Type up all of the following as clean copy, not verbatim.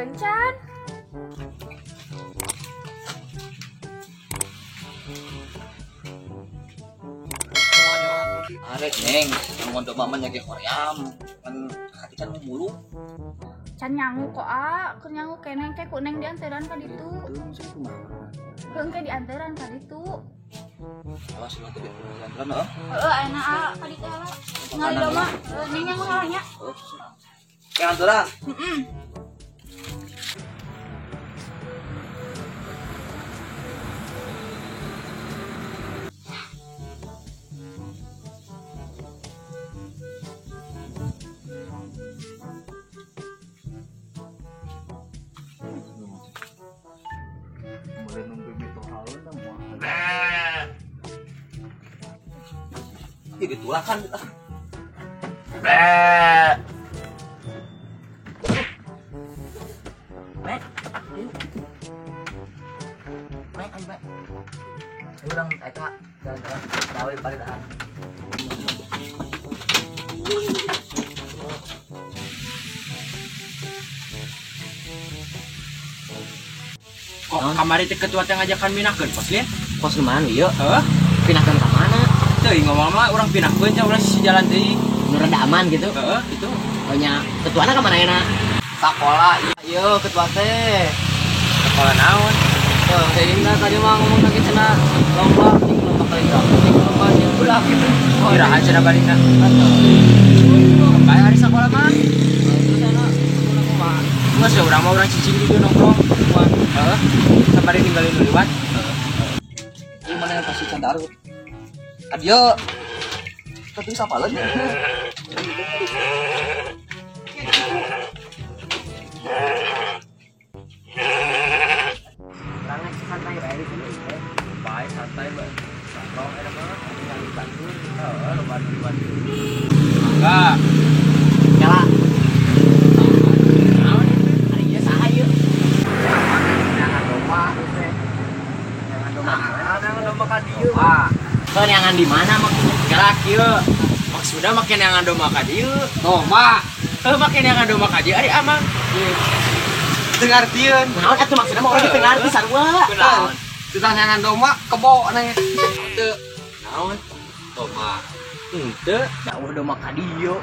Dianterkeun can. Arek neng, ngon domba mah nyage hoream. Kan hati can mulu. Can nyangu kok ah, keur nyangu keneh ke ku neng dianteran ka ditu. Heuh ke dianteran ka ditu. Awas ulah teh dianteran heeh. Heeh, ayeuna ah ka ditu heula. Ngali domba, neng nyangu heula nya. Ke anteran. Heeh. Ditulakan. Mek, mek, mek. Urang eta jalan-jalan gawe balik tahan. Kok kamari teh ketua teh ngajakan minakeun pos lieu? Pos nu mana ieu? Heuh, pindahkeun ka mana? Teuing ngomong mah urang pindahkeun nya ulah si jalan deui. Nu rada aman gitu. Heeh, gitu. Oh nya, ketuana ka mana ayeuna? Sakola ieu ketua teh. Sekolah naon? Heuh, teuing tadi mah ngomong lagi cenah lomba jeung lomba kaligrafi, lomba jeung ulah gitu. Iraha cenah balikna. Bae hari sakola mah. Terus ayeuna sekolah kumaha? Geus ya urang mah urang cicing di dieu nongkrong. Heeh. Sabari ninggalin nu liwat. Heeh. Ieu mana yang pasti candarut. Adio, tapi siapa lagi? Orangnya santai bae di sini. Bae santai bae. Nongkrong eta mah tinggal dibantu. Heeh, loba dibantu. Mangga. Nyala. Naon? Ari ieu saha ieu? Jangan domba teh. Jangan domba. Jangan domba ka dieu. Neangan di mana maksudnya? Gerak ieu. Maksudna make neangan domba ka dieu. Domba. Heuh make neangan domba ka dieu ari amang. Teu ngartieun. Naon atuh maksudna mah urang teu ngarti sarua. Kunaon? Teu neangan domba kebo neng. Teu. Naon? Domba. Henteu, da eueuh domba ka dieu.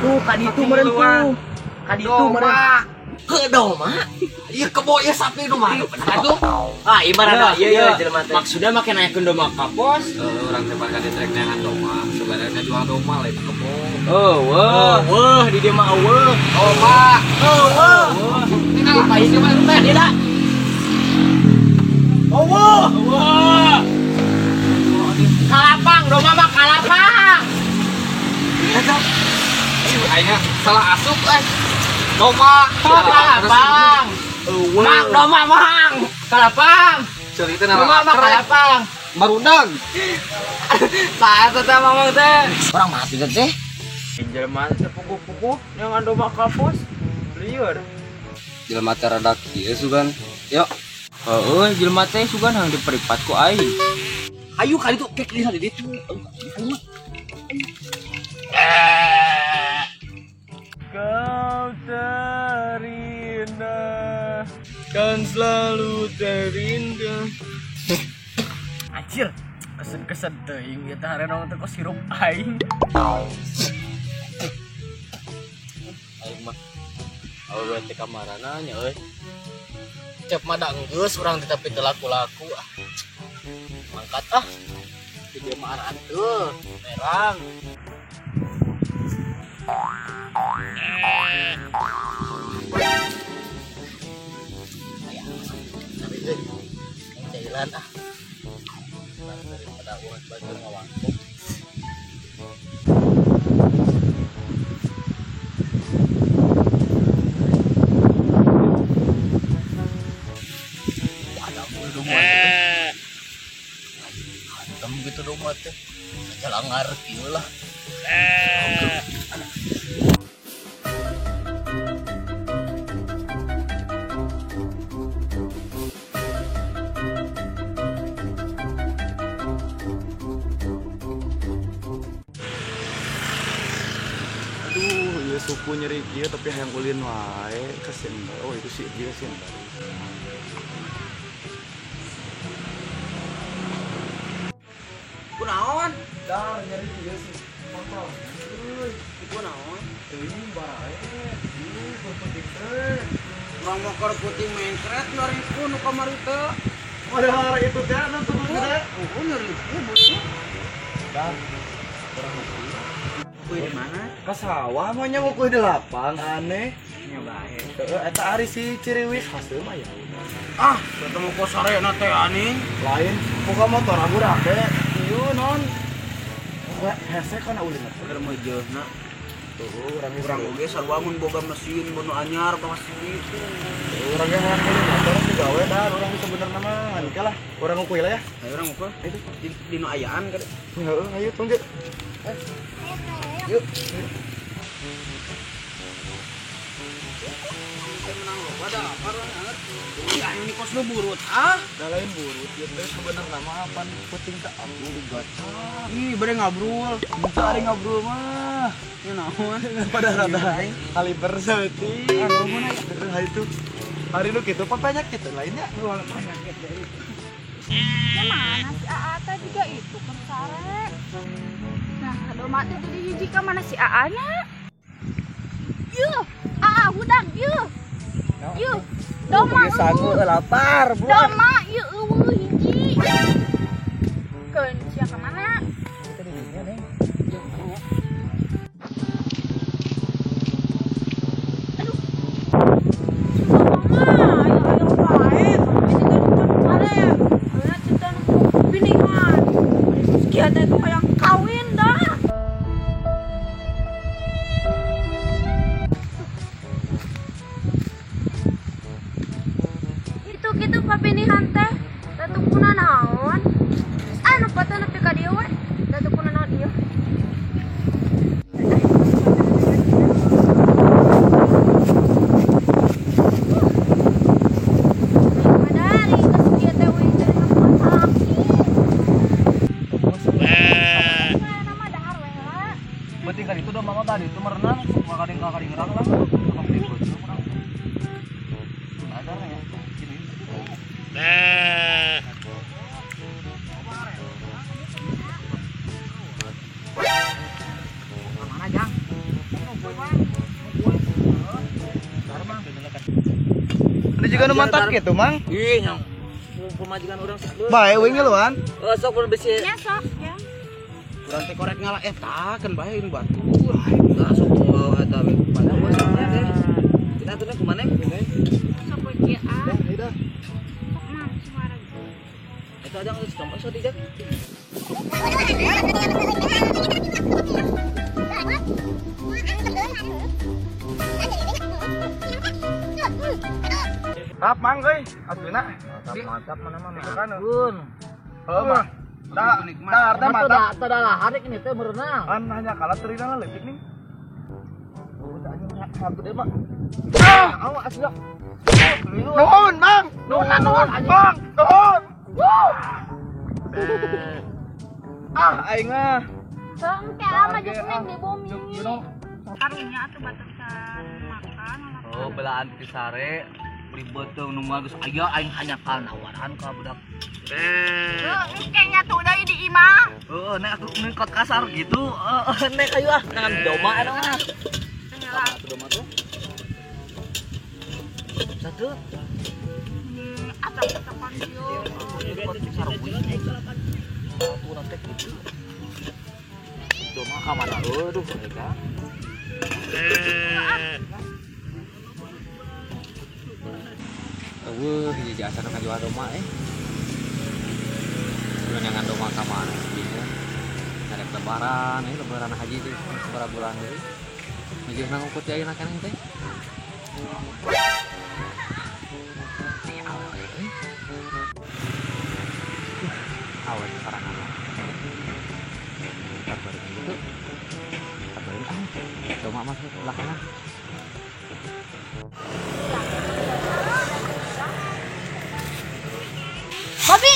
Tuh ka ditu meureun tuh. Ka ditu meureun. Heuh domba. Iya kebo ieu sapi domba. Aduh. Ah, ieu mah rada ieu ieu jelema teh. Maksudna make naekeun domba ka pos. Heuh, urang teh bakal ditrek neangan domba. Sebenarnya jual domba lain kebo. Eueuh. Eueuh, di dieu mah eueuh. Domba. Eueuh. Tinggal ka ieu mah teh dia da. Eueuh. Eueuh. Kalapang, domba mah kalapang. Eta. Aing salah asup eh. Domba. Kalapang. Mang domba mang. Kalapang. Cerita domba mah kalapang. Marundang. Saha teh mamang teh? Urang mati teh. Jelema teh puguh-puguh neangan domba ka pos. Lieur. Jelema teh rada kieu sugan. Yo. Heueuh, jelema teh sugan hang diperipat ku aing. Ayo kali itu kek di ditu. Ayo. Kau terindah, kan selalu terindah. Anjir, kesen-kesen teuing ieu teh harenong teh kok sirup aing. Aing mah awewe teh kamarana nya euy. Cep mah da enggeus urang teh tapi teu laku-laku ah. Mangkat ah. Di dieu mah aranteuh, merang. Cailan ah. Daripada uang baju ngawangkung. Ada domba teh. Hantem gitu domba teh. Sajalangar kieu lah. Suku nyeri kieu tapi hayang ulin wae kasihan bae. Oh itu sih dia kasihan bae. Kunaon? Dah nyeri kieu sih. Kontol. Euy, kunaon? Teuing bae. Ih, penting teh. Urang motor putih mencret 2000 nu kamari teh. Padahal itu teh anu tuh teh. Oh, 2000 butuh. Dah. Urang ngukuy. Ngukuy di mana? Ka sawah mah nya ngukuy di lapang aneh. Nya bae. Heeh, eta ari si Ciriwis hasil mah ya. Ah, ketemu kok sarena teh anjing. Lain buka motor aku rame. Ieu non. Hese kana ulin teh. Keur meujeuhna. Tuh, urang oge sarua mun boga mesin mun anyar pasti gitu. Urang ge hayang ulin motor digawe dah urang sebenarnya mah ngan lah. Urang ngukuy lah ya. Ayo urang ngukuy. Itu di nu ayaan kan. Heeh, ayo tunggu. Yuk. Menang loba da apa urang. Ih, anu ni kos nu burut ah. Da lain burut ieu teh sebenarnya mah pan puting teh abu digacak. Ih, bade ngabrul. Henteu ari ngabrul mah. Ya naon? Pada rada kaliber saeutik. Ah, itu. Hari nu kitu pan penyakit lainnya. Penyakit deui. Ya mana si AA teh juga itu keur sare. Nah, doma teh jadi hiji ka mana si AA nya? Yuh, AA hudang yuh. Yuh, doma sangu lapar, buah. Doma ieu eueuh hiji. Keun sia ka mana? Aduh. Mama, ayo bae. Ini teh cinta binihan. Sekian teh hayang kawin dah. Itu papinihan teh datukuna naon? Ah, nu patah nepi ka dieu we. Datukuna naon ieu? Padahal geus kieu teh we dari sakit. Nama dahar we lah. Penting kan itu dah mama tadi itu merenang, kakading ngerang lah. Mana Jang? Ada juga nu mantap gitu, Mang. Ih, nyong. Pemajikan urang sok deui. Bae we ngeluan. Heuh, sok mun bisi. Nya sok, Jang. Urang teh korek ngalah eta kan bae nu batu. Lah sok eta we. Padahal we sok teh. Kita atuh kumaha neng? Sok we kieu ah. Dah, dah. Sok mah suara. Eta aja geus contoh sok dijak. Tap mang euy, atuhna. Mantap mana mah. Kun. Heuh mah. Da, da teh mantap. Teu da lahar ini teh berenang. An hanya kalah terina lah leutik nih. Satu deh mah. Ah, asli. Nuhun, Mang. Nuhun, nuhun, Mang. Nuhun. Ah, aing mah. Engke ah mah jeung neng di bumi. Karunya atuh batasan makan. Oh, belaan ti sare ribet teu nu mah geus aya aing hanya nawaran ka budak. Heuh, engke nya tuh deui di imah. Heeh, nek atuh nengkot kasar gitu. Heeh, nek ayo ah, nangan doma eta mah. Atuh doma tuh. Satu. Atap-atapan ieu. Sarui. Atuh nanti gitu. Doma ka mana aduh mereka. Eueuh hiji jasa nu ngajual doma eh. Kudu doma ka mana bingung. Ngarep lebaran, ini lebaran haji teh sabaraha bulan deui. Meujeuhna ngukut di ayeuna keneh teh. Ih, awewe euy. Awewe sarangan. Kabarin gitu. Kabarin ah. Doma masuk belakangan. Babi.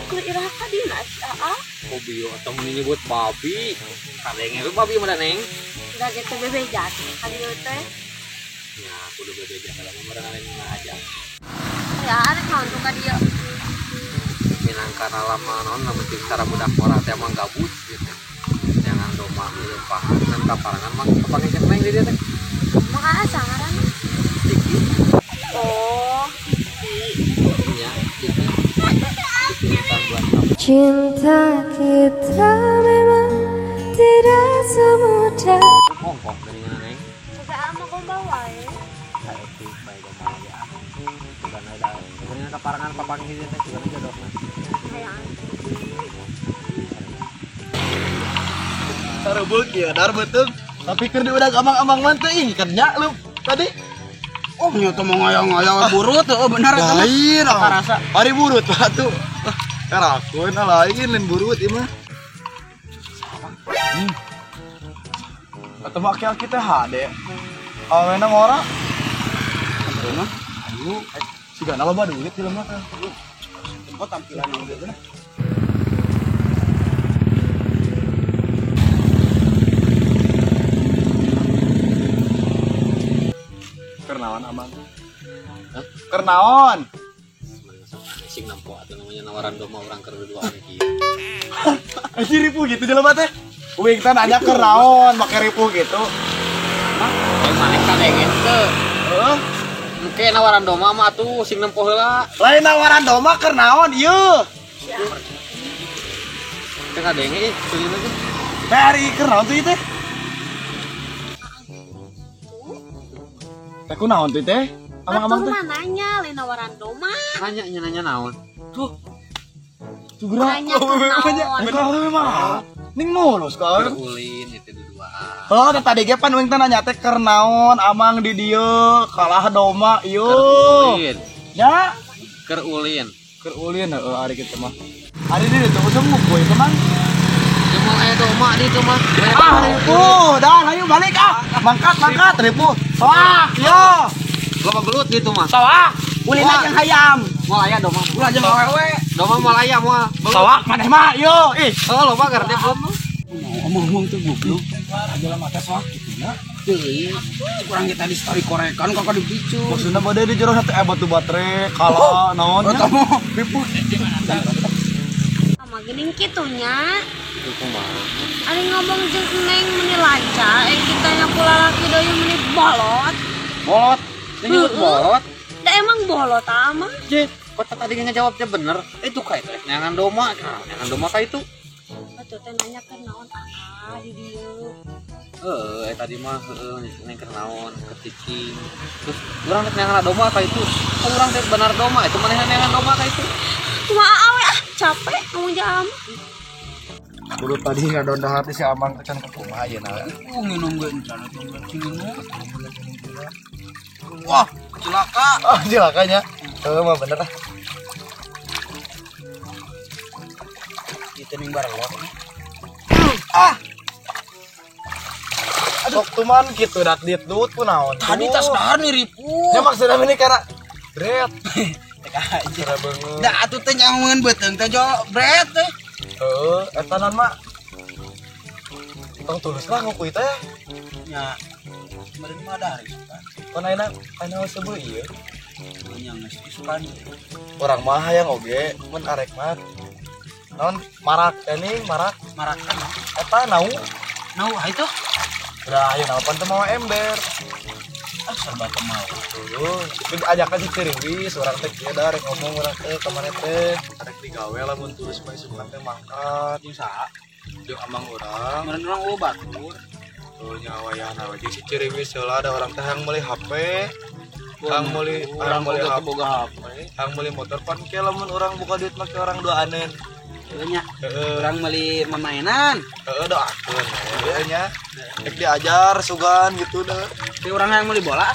Keur iraha ka dina si Aa? Mobil atau menyebut babi. Kadenge we babi mana neng? Enggak gitu bebeja ka dieu teh. Ya, kudu bebeja kalau meureun lain aja. Ya, arek naon tuh ka dieu. Minangka lama naon lamun cing cara budak ngora teh emang gabut gitu. Jangan doma leumpahan kan kaparangan mah kapake jeung neng di dieu teh. Maka asa ngaranna? Diki. Oh, Diki. Nya, Diki. Diki buat kamu. Cinta kita memang tidak semudah. Hongkong geuningan neng. Sampai ama gombal wae. Saeutik bae gombal ge ah. Bukan ada. Geuningan kaparangan papanggih di dieu teh sugan jodohna. Hayang. Sarebeuk ieu dar beuteung. Tapi keur diudag amang-amang mah teuing nya lu tadi. Oh, nya teh mau ngayang-ngayang burut heuh bener eta mah. Lain Karasa. Ari burut batu. Karakeun lain lain burut ieu mah. Atau mah aki-aki teh hade. Awena ngora. Bener mah. Aduh, sigana loba duit di lemah teh. Tempat tampilan oge teh. Kernaon amang? Hah? Kernaon. Sing nampo atuh namanya nawaran doma urang keur duaan kieu. Anjir ripuh gitu jelema teh. Uing teh nanya kernaon make ripuh gitu. Mah, maneh kadenge teu. Heeh. Engke nawaran doma mah atuh sing nempo heula. Lain nawaran doma kernaon ieu. Teu kadenge ih seulina teh. Teh ari kernaon tuh ieu teh? Teh kunaon tuh teh? Amang-amang teh. Atuh mah nanya lain nawaran doma. Nanya nya nanya naon? Tuh. Tuh gerak. Nanya kunaon. Kalau mah ning mulus kan. Ulin itu duaan. Oh, tadi ge pan uing teh nanya teh keur naon amang di dieu kalah doma ieu. Keur ulin. Nya, Keur ulin. keur ulin heueuh ari kitu mah. Ari di ditu usum ngumpul itu mang. Jeung moal aya doma di itu mah. Ah, ripuh, dah ayo balik ah. Mangkat, mangkat ripuh. Soak, yo. Loba belut di itu mah. Soak, ulin aja hayam. Moal aya doma. Ulah jeung awewe. Doma moal aya moal. Soak maneh mah yo. Ih, Oh, loba garde belut mah. Ngomong-ngomong tuh goblok. Aja lah mata soak gitu nya. Teuing. Kurang kita di story korekan kok dipicu. Maksudna bade di jero satu batu baterai kalah naon nya. Eta mah ripuh. Ama geuning kitu nya. Itu kumaha? Ari ngomong jeung neng meni lancar, kita nya ku lalaki deui meni bolot. Bolot. Ini nyebut bolot. Da emang bolot ama. Cih, kok tadi ngejawabnya bener. Itu kayak teh neangan doma. Nah, neangan doma ka itu. Atuh teh nanya keur naon ah di dieu. Tadi mah heueuh neng keur naon, keur cicing. Terus urang teh neangan doma ka itu. Oh, urang teh benar doma, itu manehna neangan doma ka itu. Kumaha awe ah capek ngomong jeung ama. Dulu tadi ngadondah hati si amang can ke kumaha ieu na. Nginum ge encan atuh sing nginum. Wah, celaka. Oh, cilakanya. Heueuh mah bener ah. Itu ning barelok. Ah. Sok tuman kitu dat ditut kunaon. Tadi tas dahar nih ripuh. Ya maksudnya ini karena bret. Teh aja. Cara banget. Da atuh teh nyangungan beuteung teh jo bret teh. Heeh, eta nan mah. Tong tulus lah ngukuy teh. Nya. Kemarin mah dahar isukan. Kon ayeuna ayeuna seubeuh ieu. Nya geus isukan. Urang mah hayang oge mun arek mah. Naon marak teh ning marak. Marakan. Eta nau. Nau ha itu. Udah ayo naon teh mawa ember. Ah serba teu mau. Tuh, tapi ajakan si Ciriwis, urang teh kieu da rek ngomong urang teh ka maneh teh. Arek digawe lamun tulus mah isukan teh mangkat. Jeung saha? Jeung amang urang. Kemarin urang eueuh batur. Tuh nyawa ya nawa jeung si Ciriwis heula ada orang teh hayang meuli HP. Hayang meuli urang meuli boga HP, boga HP. hayang meuli motor pan ke lamun urang buka duit make orang duaaneun. Heueuh nya. Heeh. Urang meuli mamainan. Heeh doakeun we nya. Rek diajar sugan gitu dah. Si urang hayang meuli bola.